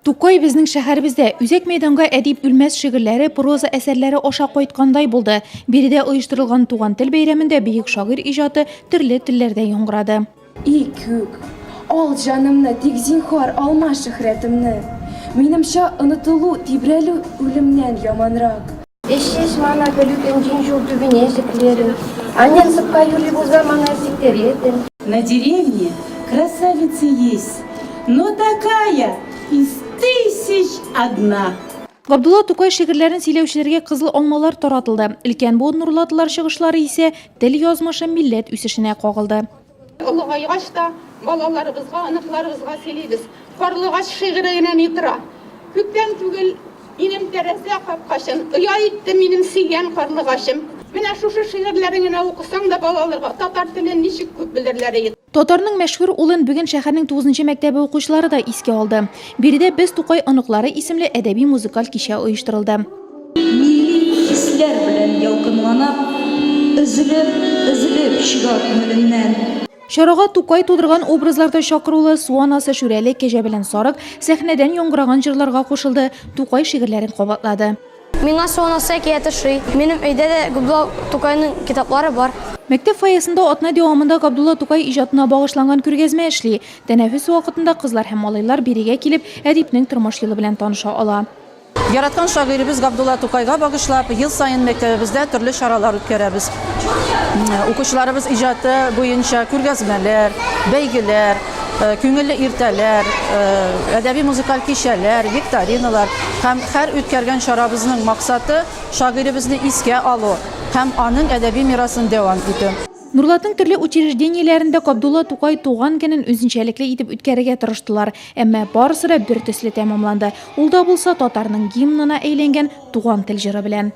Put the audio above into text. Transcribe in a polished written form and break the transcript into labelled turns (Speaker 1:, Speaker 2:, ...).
Speaker 1: Тукай безнең шәһәребездә, үзәк мәйданга әдип Үлмәс шигырьләре, проза әсәрләре аша кайткандай булды. Биредә оештырылган Туган тел бәйрәмендә бөек шагыйрь иҗаты төрле телләрдә яңгырады.
Speaker 2: И күк, ал җанымны, тик зинһар, алма шөһрәтемне. Минемчә, онытылу, тибрәлү үлемнән яманрак.
Speaker 3: Эс ҫеҫ мана пӗлӳ тӗнчин ҫӳл тӳпине ҫӗклерӗн, Аннен сӑпка юрри пулса мана сиктеретӗн.
Speaker 4: На деревне красавицы есть, но такая из тысяч одна.
Speaker 1: Габдулла Тукай шигырьләрен сөйләүчеләргә кызыл алмалар таратылды. Өлкән буын нурлатлылар чыгышлары исә тел язмышы, милләт үсешенә кагылды.
Speaker 5: Олыгайгач та балаларыбызга, оныкларыбызга сөйлибез. Карлыгач шигыре генә ни тора. Күптән түгел минем тәрәзә капкачын оя итте минем сөйгән карлыгачым. Менә шушы шигырьләрен генә укысаң да балаларга татар телен ничек күп белерләр иде.
Speaker 1: Татарның мәшһүр улын бүген шәһәрнең тугызынчы мәктәбе укучылары да искә алды. Биредә Без Тукай оныклары исемле әдәби-музыкаль кичә оештырылды.
Speaker 6: Милли хисләр белән ялкынланып, Өзелеп, өзелеп чыга күңелемнән.
Speaker 1: Чарага Тукай тудырган образларда чакырулы Су анасы, Шүрәле, Кәҗә белән Сарык сәхнәдән яңгыраган җырларга кушылды, Тукай шигырьләрен кабатлады.
Speaker 7: Миңа Су анасы әкияте ошый. Минем өйдә дә Габдулла Тукайның китаплары бар.
Speaker 1: Мәктәп фойесында атна дәвамында Габдулла Тукай иҗатына багышланган күргәзмә эшли. Тәнәфес вакытында кызлар һәм малайлар бирегә килеп, әдипнең тормыш юлы белән таныша ала.
Speaker 8: Яраткан шагыйребез Габдулла Тукайга багышлап, ел саен мәктәбебездә төрле чаралар үткәрәбез. Укучыларыбыз иҗаты буенча күргәзмәләр, бәйгеләр, күңелле иртәләр, әдәби-музыкаль кичәләр, викториналар һәм һәр үткәргән чарабызның максаты, шагыйребезне искә алу һәм аның әдәби мирасын дәвам итү.
Speaker 1: Нурлатның төрле учреждениеләрендә Габдулла Тукай туган көнен үзенчәлекле итеп үткәрергә тырыштылар. Әмма барысы да бертөсле тәмамланды. Ул да булса татарның гимнына әйләнгән Туган тел җыры белән.